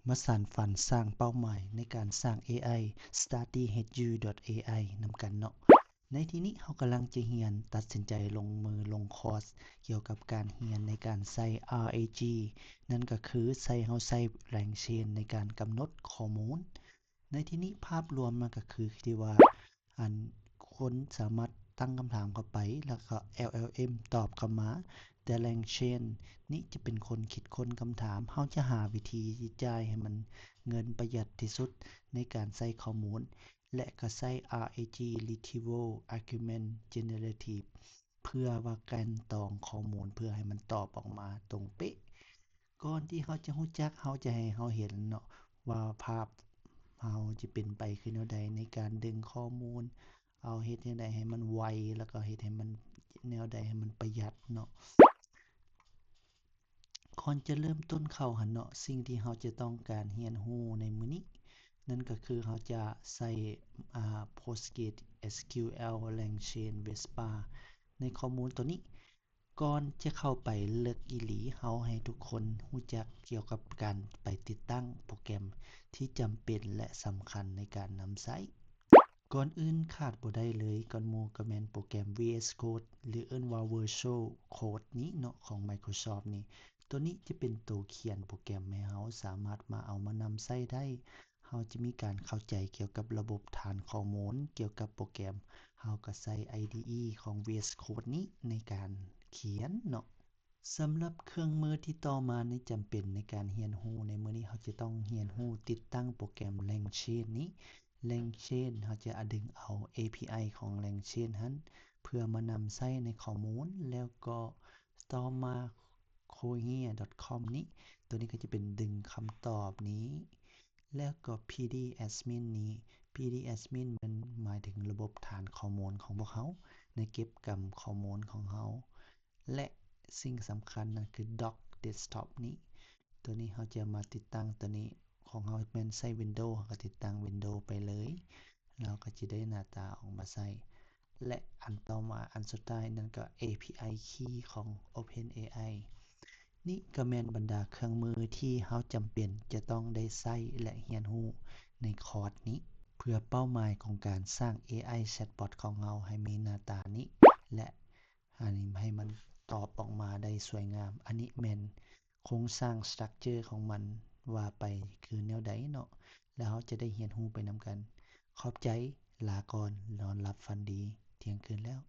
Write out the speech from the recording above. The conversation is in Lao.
ມາສານຝັນສ້າງເປົ້າໝາຍໃນການສ້າງ ເອໄອ study H U dot A I ນຳກັນເນາະ. ໃນທີ່ນີ້ເຮົາກຳລັງຈະຮຽນ ຕັດສິນໃຈລົງມືລົງຄອສກ່ຽວກັບການຮຽນໃນການໃຊ້ RAG ນັ້ນກໍຄືໃຊ້ ເຮົາໃຊ້ LangChain ໃນການກຳນົດຂໍ້ມູນ. ໃນທີ່ນີ້ພາບລວມມັນກໍຄືທີ່ວ່າ ອັນ ຄົນສາມາດຕັ້ງຄຳຖາມເຂົ້າໄປ ແລ້ວກໍ LLM ຕອບເຂົ້າມາ, ແຕ່ LangChain ນີ້ຈະເປັນຄົນຄິດຄົ້ນຄຳຖາມ. ເຮົາຈະຫາວິທີທີ່ຈ່າຍໃຫ້ມັນເງິນປະຢັດທີ່ສຸດໃນການໃຊ້ຂໍ້ມູນ ແລະ ກໍໃຊ້ RAG Retrieval Augmented Generative ເພື່ອວ່າກັ່ນຕອງຂໍ້ມູນ ເພື່ອໃຫ້ມັນຕອບອອກມາຕົງເປະ. ກ່ອນທີ່ເຮົາຈະຮູ້ຈັກ ເຮົາຈະໃຫ້ເຮົາເຫັນເນາະວ່າພາບເຮົາຈະເປັນໄປຄືແນວໃດໃນການດຶງຂໍ້ມູນ, ເອົາເຮັດຈັ່ງໃດໃຫ້ມັນໄວ ແລ້ວກໍເຮັດໃຫ້ມັນ ແນວໃດໃຫ້ມັນປະຢັດເນາະ. ກ່ອນຈະເລີ່ມຕົ້ນເຂົ້າຫັ້ນເນາະ, ສິ່ງທີ່ເຮົາຈະຕ້ອງການຮຽນຮູ້ໃນມື້ນີ້ ນັ້ນກໍຄືເຮົາຈະໃຊ້ ອ່າ PostgreSQL LangChain Vespa ໃນຂໍ້ມູນຕົວນີ້. ກ່ອນຈະເຂົ້າໄປເລິກອີ່ຫຼີ, ເຮົາໃຫ້ທຸກຄົນຮູ້ຈັກກ່ຽວກັບການໄປຕິດຕັ້ງໂປຣແກຣມທີ່ຈຳເປັນ ແລະ ສຳຄັນໃນການນຳໃຊ້. ກ່ອນອື່ນຂາດບໍ່ໄດ້ເລີຍກ່ອນໝູ່ກໍແມ່ນໂປຣແກຣມ VS Code ຫຼື ເອີ້ນວ່າ Visual Code ນີ້ເນາະ ຂອງ Microsoft ນີ້. ຕົວນີ້ຈະເປັນຕົວຂຽນໂປຣແກຣມໃຫ້ເຮົາສາມາດມາເອົາມານຳໃຊ້ໄດ້. ເຮົາຈະມີການເຂົ້າໃຈກ່ຽວກັບລະບົບຖານຂໍ້ມູນ, ກ່ຽວກັບໂປຣແກຣມ, ເຮົາກໍໃຊ້ IDE ຂອງ VS Code ນີ້ໃນການຂຽນເນາະ. ສຳລັບເຄື່ອງມືທີ່ຕໍ່ມານີ້ຈຳເປັນໃນການຮຽນຮູ້ໃນມື້ນີ້, ເຮົາຈະຕ້ອງຮຽນຮູ້ຕິດຕັ້ງໂປຣແກຣມ LangChain ນີ້. LangChain ເຮົາຈະດຶງເອົາ API ຂອງ LangChain ຫັ້ນ ເພື່ອມານຳໃຊ້ໃນຂໍ້ມູນ, ແລ້ວກໍຕໍ່ມາ Cohere.com ນີ້, ຕົວນີ້ກໍຈະເປັນດຶງຄຳຕອບນີ້, ແລ້ວກໍ PDAdmin ນີ້. PDAdmin ແມ່ນໝາຍເຖິງລະບົບຖານຂໍ້ມູນຂອງພວກເຮົາ ໃນເກັບກຳຂໍ້ມູນຂອງເຮົາ ແລະ ສິ່ງສຳຄັນນັ້ນຄື Dock Desktop ນີ້. ຕົວນີ້ເຮົາຈະມາຕິດຕັ້ງຕົວນີ້, ຂອງເຮົາແມ່ນໃຊ້ Windows ເຮົາກໍຕິດຕັ້ງ Windows ໄປເລີຍ. ເຮົາກໍຈະໄດ້ໜ້າຕາອອກມາໃຊ້ ແລະ ອັນຕໍ່ມາ ອັນສຸດທ້າຍນັ້ນກໍ API Key ຂອງ OpenAI. ນີ້ກໍແມ່ນບັນດາເຄື່ອງມືທີ່ເຮົາຈຳເປັນຈະຕ້ອງໄດ້ໃຊ້ ແລະ ຮຽນຮູ້ໃນຄອດນີ້ ເພື່ອເປົ້າໝາຍຂອງການສ້າງ AI chatbot ຂອງເຮົາໃຫ້ມີໜ້າຕານີ້ ແລະ ອັນນີ້ໃຫ້ມັນຕອບອອກມາໄດ້ສວຍງາມ. ອັນນີ້ແມ່ນໂຄງສ້າງ structure ຂອງມັນວ່າໄປຄືແນວໃດເນາະ, ແລ້ວເຮົາຈະໄດ້ຮຽນຮູ້ໄປນຳກັນ. ຂອບໃຈ, ລາກ່ອນ, ນອນຫຼັບຝັນດີ, ທ່ຽງຄືນແລ້ວ.